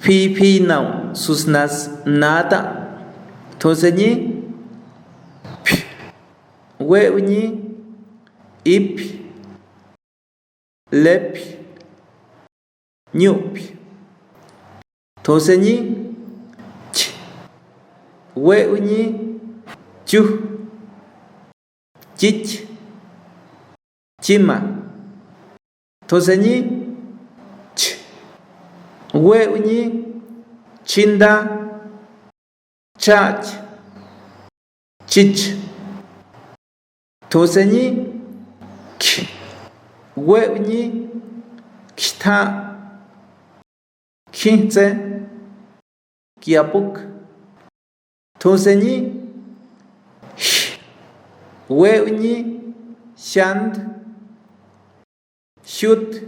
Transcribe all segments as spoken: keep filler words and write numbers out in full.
Pi, pi nau, sus nas nata. Thuse nyi, pi. We u nyi, ipi, lepi, nyupi. Thuse nyi, chi. We u nyi, chu. Chich, chima. Thuse nyi, ch. We u nyi, chinda, chach, chich. Thuse nyi, ch. We u nyi, chtha, khitse, kiapuk. Thuse nyi, ch. We u nyi, chand, chut,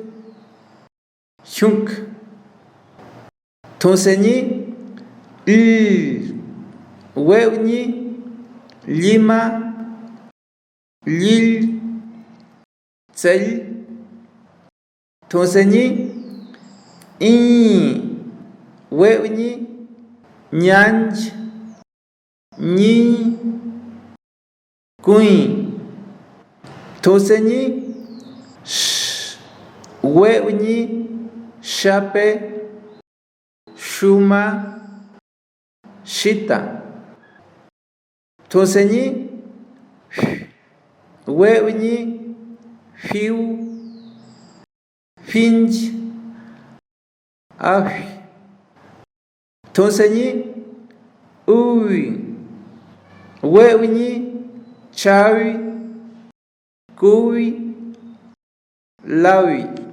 chuk. Thuse nyi, l. We u nyi, lima, lil, tsel. Thuse nyi, i. We u nyi, nyanj, nyi, kui. Thuse nyi, sh. We u nyi, shape, shuma, shita. Thuse nyi, hwi. We u nyi, hwiu, hwinj, ahwi. Thuse nyi, ui. We u nyi, chawi, kui, lawi.